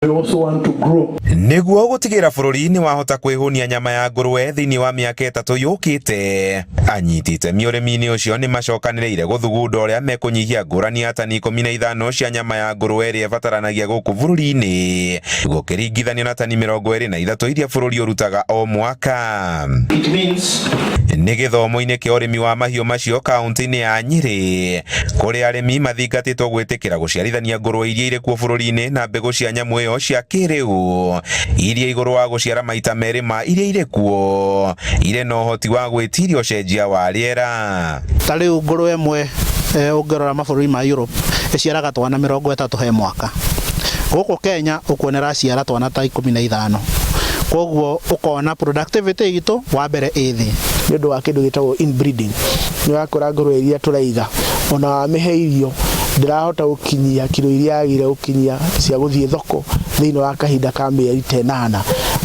We also want to grow. Nĩguo gũtigĩra bũrũri nĩ wahota kwĩhũnia nyama ya ngũrwe thĩinĩ wa mĩaka 3 yũkĩte, anyiti itemi ũrĩmi-inĩ ũcio nĩ macokanĩrĩire gũthugunda ũrĩa mekũnyihia ngũrani ya tani 15 cia nyama ya ngũrwe ĩrĩa ĩbataranagia gũkũ bũrũri-inĩ, gũkĩringithanio na tani 23 iria bũrũri ũrutaga o mwaka. It means Nĩ gĩthomo-inĩ kĩa ũrĩmi wa mahiũ macio kaunti-inĩ ya Nyĩrĩ, kũrĩa arĩmi mathingatĩtwo gwĩtĩkĩra gũciarithania ngũrwe iria irĩ kuo bũrũri-inĩ na mbegũ cia nyamũ ĩyo cia kĩrĩu, iria igũrũ wa gũciara maita merĩ ma iria irĩ kuo, irĩ na ũhoti wa gwĩtiria ũcenjia wa rĩera. Ta rĩu ngũrwe ĩmwe, ũngĩrora mabũrũri ma Europe, ĩciaraga twana 30 he mwaka. Gũkũ Kenya ũkuona ĩraciara twana ta 15. Koguo ũkona productivity itũ wa mbere ĩ thĩ. Nĩ ũndũ wa kĩndũ gĩtagwo inbreeding, nĩ ũrakora ngũrwe iria tũraiga ona wamĩhe irio ndĩrahota gũkinyia kiro iria yagĩrĩire gũkinyia cia gũthiĩ thoko thĩinĩ wa kahinda ka mĩeri ta 8,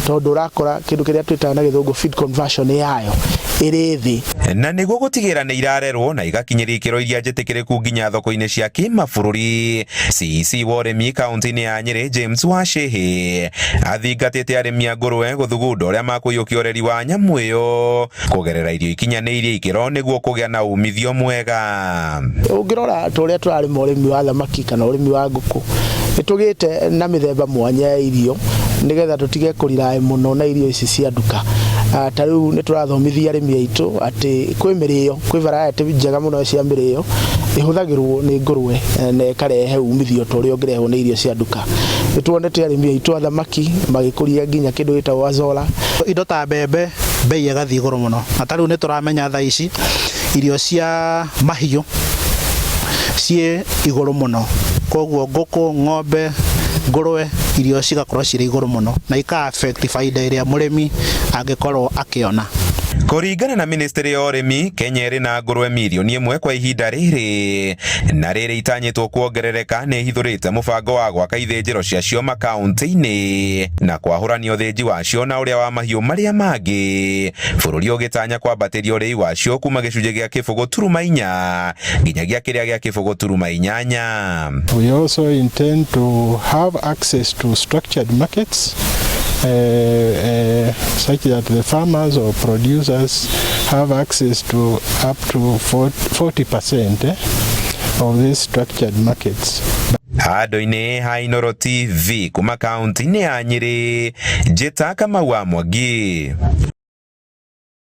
tondũ ũrakora kĩndũ kĩrĩa twĩtaga na Gĩthũngũ feed conversion yayo ĩrĩ thĩ. Na nĩguo gũtigĩra nĩ irarerwo na igakinyĩria ikĩro iria njĩtĩkĩrĩku nginya thoko-inĩ cia kĩmabũrũri, CEC wa ũrĩmi kaunti-inĩ ya Nyĩrĩ James Wachĩhĩ athingatĩte arĩmi a ngũrwe gũthugunda ũrĩa makũiyũkia ũreri wa nyamũ ĩyo kũgerera irio ikinyanĩirie ikĩro nĩguo kũgĩa na umithio mwega. Ũngĩrora ta ũrĩa tũrarĩma ũrĩmi wa thamaki kana ũrĩmi wa ngũkũ, nĩ tũgĩte na mĩthemba mwanya ya irio nĩgetha tũtige kũriraĩ mũno na irio ici cia nduka. Ta rĩu nĩ tũrathomithia arĩmi aitũ atĩ kwĩ mĩrĩo, kwĩ variety njega mũno cia mĩrĩo ĩhũthagĩrwo nĩ ngũrwe na ĩkarehe umithio ta ũrĩa ũngĩrehwo nĩ irio cia nduka. Nĩ tuonete arĩmi aitũ a thamaki magĩkũria nginya kĩndũ gĩtagwo azolla. Indo ta mbembe bei ĩgathiĩ igũrũ mũno, na ta rĩu nĩ tũramenya thaa ici irio cia mahiũ ciĩ igũrũ mũno, koguo ngũkũ, ng'ombe, ngũrwe, irio cigakorwo cirĩ igũrũ mũno na ika affect baida ĩrĩa mũrĩmi angĩkorwo akĩona. Kũringana na ministry ya ũrĩmi, Kenya ĩrĩ na ngũrwe mirioni 1 kwa ihinda rĩrĩ, na rĩrĩ itanyĩtwo kuongerereka. Nĩ ĩhithũrĩte mũbango wa gwaka ithĩnjĩro ciacio makaunti-inĩ na kwahũrania ũthĩnji wacio na ũrĩa wa mahiũ marĩa mangĩ, bũrũri ũgĩtanya kwambatĩria ũrĩi wacio kuma gĩcunjĩ gĩa 0.4 nginyagia kĩrĩa gĩa 0.8. We also intend to have access to structured markets such that the farmers or producers have access to up to 40% of these structured markets. Handũ-inĩ ha Inooro TV kuma kaunti-inĩ ya Nyĩrĩ, njĩta Kamau wa Mwangi.